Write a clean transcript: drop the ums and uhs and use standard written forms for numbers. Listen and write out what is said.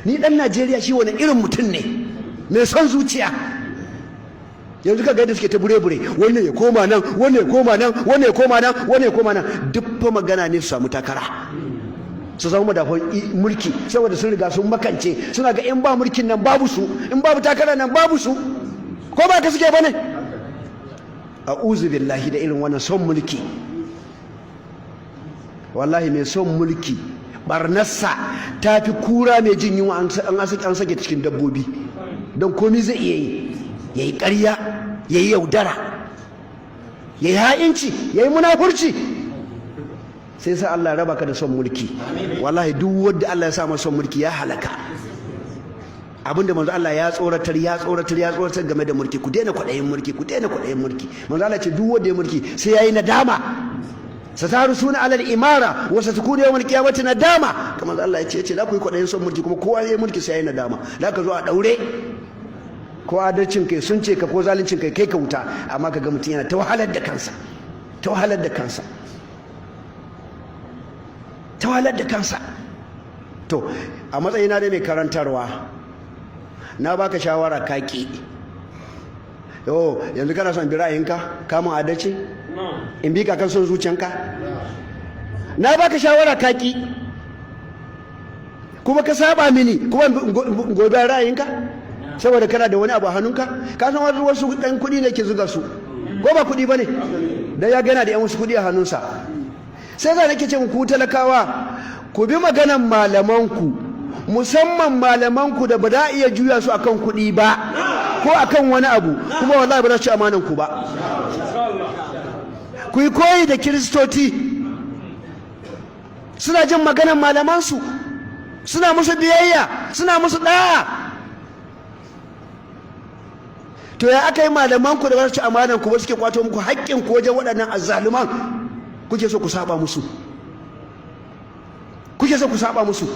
Ni dan Najeriya shi wani irin mutum ne mai son zuciya? Yanzu ka ga yadda suke ta bure-bure, wannan ya koma nan, wannan ya koma nan, wannan ya koma nan, wannan ya koma nan. Duk fa magana ne su samu takara, su zama madafan mulki, saboda sun riga sun makance, suna ga in ba mulkin nan babu su, in babu takara nan babu su. Ko ba ka suke bane? A'udhu billahi da irin wannan son mulki. Wallahi mai son mulki barnarsa ta fi kura mai jin yunwa an sake cikin dabbobi, don komi zai iya yi. Ya yi ƙarya, ya yi yaudara, ya yi ha'inci, ya yi munafurci. Sai sa Allah raba ka da son mulki. Wallahi duk wanda Allah ya sa masa son mulki ya halaka. Abinda manzo Allah ya tsoratar, ya tsoratar, ya tsoratar game da mulki. Ku daina kwaɗayin mulki, ku daina kwaɗayin mulki. Manzo Allah ce duk wanda ya mulki sai yayi nadama. ستحرصون على الإمارة وستكون يوم القيامة ندامة. Kamar Allah ya ce za ku yi kwaɗayin son mulki, kuma kowa ya yi mulki sai yayi nadama. Za ka zo a daure, ko adalcin kai sun ce ka, ko zaluncin kai kai ka wuta. Amma ka ga mutum yana ta wahalar da kansa, ta wahalar da kansa, ta wahalar da kansa. To, a matsayina da mai karantarwa, na baka shawara ka ki. Yo, yanzu kana son bi ra'ayinka, kamun adalci in bi ka kan son zuciyanka? Na baka shawara ka ki, kuma ka saba mini, kuma gobe ra'ayinka, saboda kana da wani abu a hannunka. Ka san wasu ɗan kuɗi ne ke zuga su, ko ba kuɗi ba ne? Dan ya gana da yan wasu kuɗi a hannunsa. Sai za nake ce ku talakawa, ku bi maganan malamanku, musamman malamanku da ba za a iya juya su akan kuɗi ba ko akan wani abu, kuma wallahi ba za su ci amanan ku ba. Ku yi koyi da Kiristoci, suna jin maganan malamansu, suna musu biyayya, suna musu da'a. To, ya aka yi malamanku da ba su ci amanan ku ba suke kwato muku haƙƙin ku wajen waɗannan azzaluman, kuke so ku saba musu, kuke so ku saba musu?